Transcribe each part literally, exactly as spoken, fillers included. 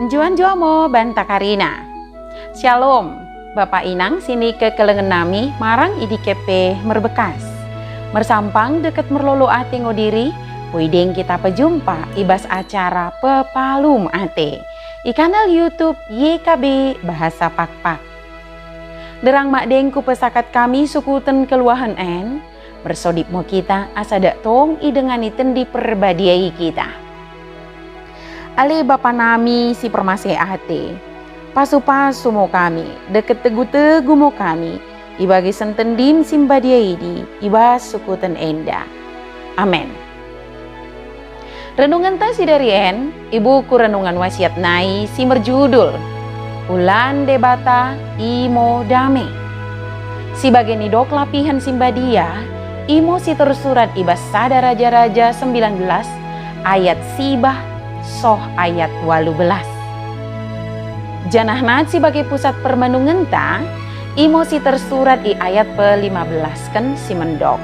Njuah-njuah mo banta karina. Syalom, Bapa Inang sinikekelengen nami marang i dike pe merbekkas. Mersampang dekket merlolo ate ngo diri, boi deng kita pejumpa i bas acara Pepalum Ate i kanal YouTube Y K B Bahasa Pakpak. Sinderrang madeng kupesakat kami sukuten kenggeluhen en, mersodip mo kita asa dak tong idengani Tendi Perbadia i kita. Ale Bapa nami si permaseh ate, pasu-pasu mo kami, dekket tegu-tegu mo kami, i bagasen Tendim si mbadia idi, i bas sukuten enda. Amen. Renungenta sidari en, i buku Renungan Wasiat nai si merjudul, Ulaen Debata imo dame. Si bage nidok lapihen si mbadia, imo si tersurat i bas sada Raja-Raja sembilan belas ayat sibah soh ayat walu belas. Janah nat si bage pusat permenungenta, imo si tersurat i ayat pelima belasken si mendok.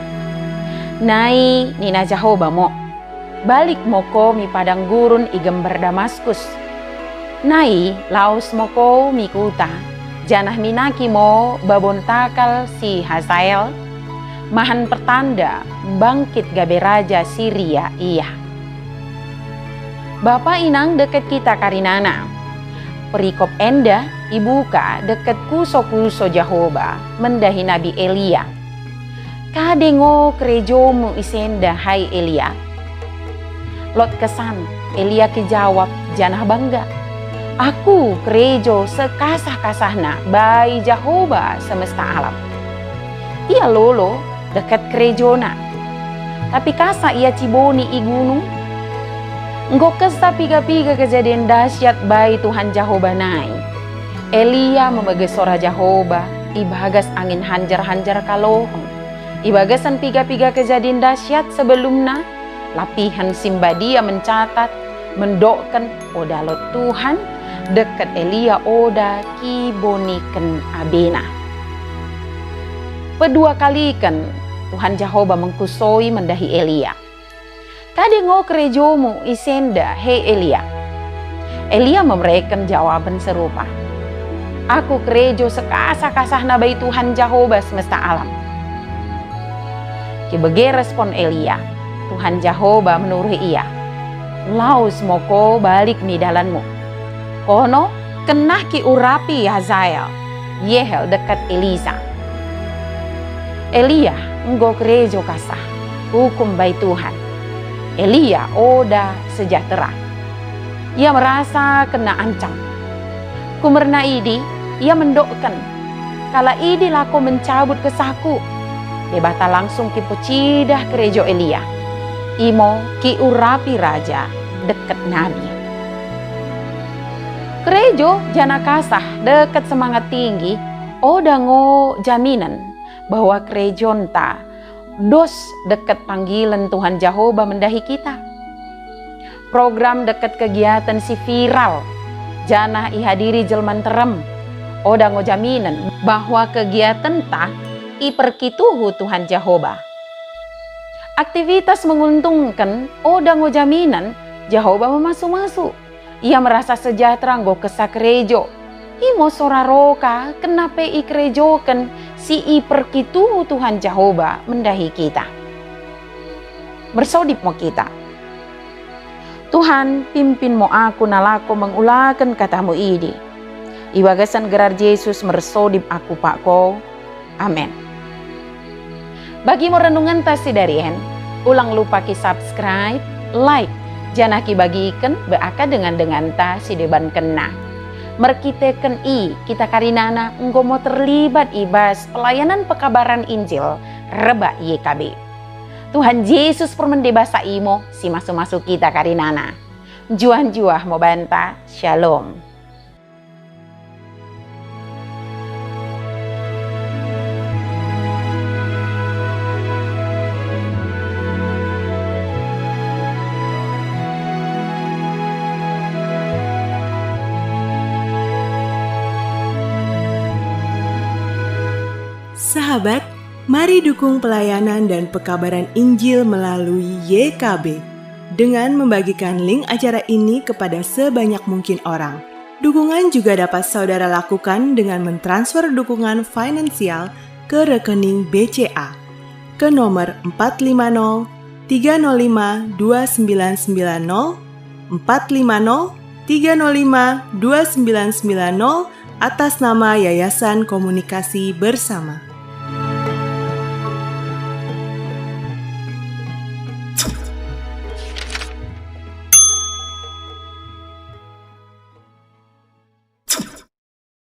Nai nina Jahoba mo, "Balik mo ko mi padang gurun i gembar Damaskus. Nai laus mo ko mi kuta, janah minaki mo babon takal si Hazael, mahan pertanda mbangkit gabe raja Siria ia." Bapa Inang dekket kita karinana, perikop enda ibuka dekket kuso-kuso Jahoba mendahi Nabi Elia. "Kade ngo kerejomu isenda, hai Elia?" Lot kesahna, Elia kejawab janah bangga, "Aku kerejo sekasah-kasahna bai Jahoba semesta alam." Ia lolo dekket kerejona. Tapi kasa ia ciboni i gunung? Enggo kessa piga-piga kejadien dahsyat bai Tuhan Jahoba nai. Elia memege sora Jahoba i bagas angin hanjar-hanjar kalohon. I bagasen piga-piga kejadien dahsyat sebelumna, lapihen si mbadia mencatat, mendokken oda lot Tuhan dekket Elia oda kiboniken abena. Pedua kaliken Tuhan Jahoba mengkusoi mendahi Elia. "Kade ngo kerejomu isenda, he Elia?" Elia memereken jawaben serupa, "Aku kerejo sekasah-kasahna bai Tuhan Jahoba semesta alam." Kibege respon Elia, Tuhan Jahoba menuruhi ia, "Laus mo ko balik mi dalanmu. Kono kennah kiurapi Hazael, Yehel dekket Elisa." Elia enggo kerejo kasah, ukum bai Tuhan. Elia oda sejahtera. Ia merasa kena ancam. Kumerna idi, ia mendokken, "Kalak idi lako mencabut kesahku." Debata langsung kipecidah kerejo Elia. Imo kiurapi raja dekket nabi. Kerejo janah kasah dekket semangat tinggi oda ngo jaminen bahwa kerejonta dos dekket panggilen Tuhan Jahoba mendahi kita. Program dekket kegiaten si viral janah ihadiri jelma nterrem oda ngo jaminen bahwa kegiatenta iperkituhu Tuhan Jahoba. Aktivitas menguntungken oda ngo jaminen Jahoba memasu-masu. Ia merasa sejahtera enggo kessa kerejo. Imo sora roka kennah pe ikerejoken si iperkituhu Tuhan Jahoba mendahi kita. Mersodip mo kita. Tuhan, pimpin mo aku nalako mengulaken katamu idi. I bagasen gerar Jesus mersodip aku pak ko. Amen. Bagi mo renungenta sidari en, ulang lupa ki-subscribe, like, janah kibagiken bai akka dengan-denganta si debankenna. Merkiteken i, kita karinana enggo mo terlibat i bas pelayanan pekabaran Injil rebbak Y K B. Tuhan Jesus permende basa imo si masu-masu kita karinana. Njuah-njuah mo banta. Shalom. Sahabat, Mari dukung pelayanan dan pekabaran Injil melalui Y K B dengan membagikan link acara ini kepada sebanyak mungkin orang. Dukungan juga dapat saudara lakukan dengan mentransfer dukungan finansial ke rekening B C A ke nomor empat lima nol tiga nol lima dua sembilan sembilan nol, empat lima nol tiga nol lima dua sembilan sembilan nol, atas nama Yayasan Komunikasi Bersama.